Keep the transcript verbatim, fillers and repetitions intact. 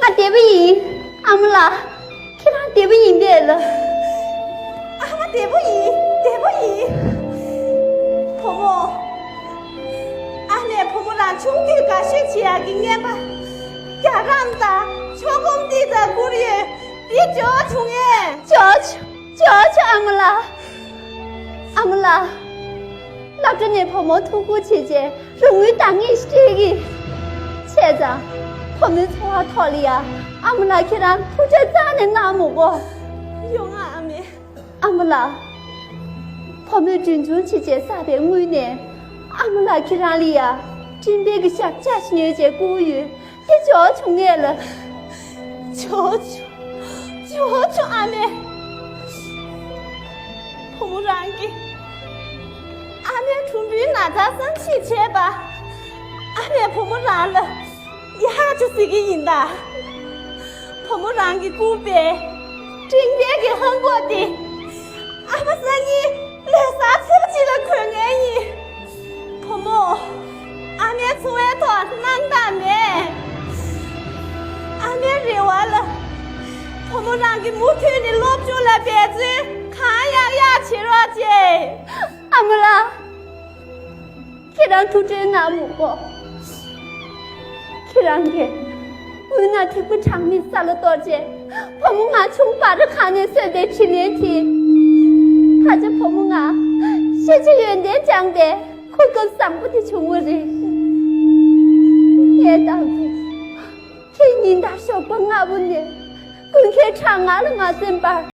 ང་བདེ་པོ་ཡིན། ཨ་མ་ལགས། ཁྱེད་རང་བདེ་པོ་ཡིན་པས་ལགས། ཨ་མ་བདེ་པོ་ཡིན། བདེ་པོ་ཡིན། བུ་མོ། ཨ་མས་བུ་མོ་རང་ཆུང་དུས་དགའ་ཤོས་བྱེད་ཡག་གི་རྔན་པ། རྒྱ་གྲམ་དང་ཆོ་གོམ་འདི་ཙམ་བསྐུར་ཡོད། འདི་འཇོག་བྱུང་ངས། འཇོག་བྱུང་། འཇོག་བྱུང་། ཨ་མ་ལགས། ཨ་མ་ལགས། སློབ་གྲྭ་ནས་བུ་མོ་ཐུགས་ཁུར་བྱས་རྗེས་རོགས་དངུལ་འདང་ངེས་ཤིག་སྤྲད་ཀྱི། བྱས་ཙང་། བུ་མོའི་འཚོ་བ་ཐོག་ལ་ཡ། ཨ་མ་ལགས་ཁྱེད་རང་ཐུགས་ཁྲལ་རྩ་ནས་གནང་མི་དགོས། ཡོང་ང་ཨ་མས། ཨ་མ་ལགས། བུ་མོས་མགྲོན་ཆུང་བྱས་རྗེས་བསགས་པའི་དངུལ་ནས། ཨ་མ་ལགས་ཁྱེད་རང་ལ་ཡ། སྤྲིན་འབེབས་ཀྱི་ཞབས་བཅགས་ཤིག་ཉོས་བྱས་བསྐུར་ཡོད། དེ་འཇོག་བྱུང་ངས་ལགས། འཇོག་བྱུང་། འཇོག་བྱུང་། ཨ་མས། བུ་མོ་རང་གིས་ཨ་མའི་གྲུམ་བུའི་ན་ཚ་བསམ་ཤེས་བྱས་པ། ཨ་མས་བུ་མོ་རང་ལ་ཡག་བྱུང་ཟེར་གྱི་ཡིན་ད། བུ་མོ་རང་གིས་བསྐུར་པའི་སྤྲིན་འབེབས་ཀྱི་ལྷམ་གོག་དེ། ཨ་མ་སང་ཉིན་ལོ་གསར་ཚེས་པ་གཅིག་ལ་གོན་མཁན་ཡིན། བུ་མོ། ཨ་མའི་འཚོ་བའི་ཐོག་སྣང་དག་མེད། ཨ་མའི་རེ་བ་ལ། བུ་མོ་རང་གིས་མུ་མཐུད་ནས་སློབ་སྦྱོང་ལ་འབད་བརྩོན་གང་ཡག་ཡག་བྱེད་རོགས་བྱེད། ཨ་མ་ལགས། ཁྱེད་རང་ཐུགས་ཁྲལ་གནང་མི་དགོས། ཁྱེད་རང་གིས་དབུས་ན་ཐིགས་པ་གྲངས་མེད་ས་ལ་གཏོར་རྗེས་བུ་མོ་ང་ཆུང་བར་ཁང་ནས་གསོས་པའི་དྲིན་ལན་དེ། ད་ཆ་བུ་མོ་ང་ཤེས་བྱ་ཡོན་ཏན་སྦྱངས་པའི་གོ་སྐབས་བཟང་པོ་དེ་བྱུང་བ་རེད། ངས་ད་དུང་ཁྱེད་ཉིན་ལྟར་ཞོགས་པ་སྔ་པོ་ནས་དགུན་ཁའི་གྲང་ངར་ལ་མ་འཛེམས་པར་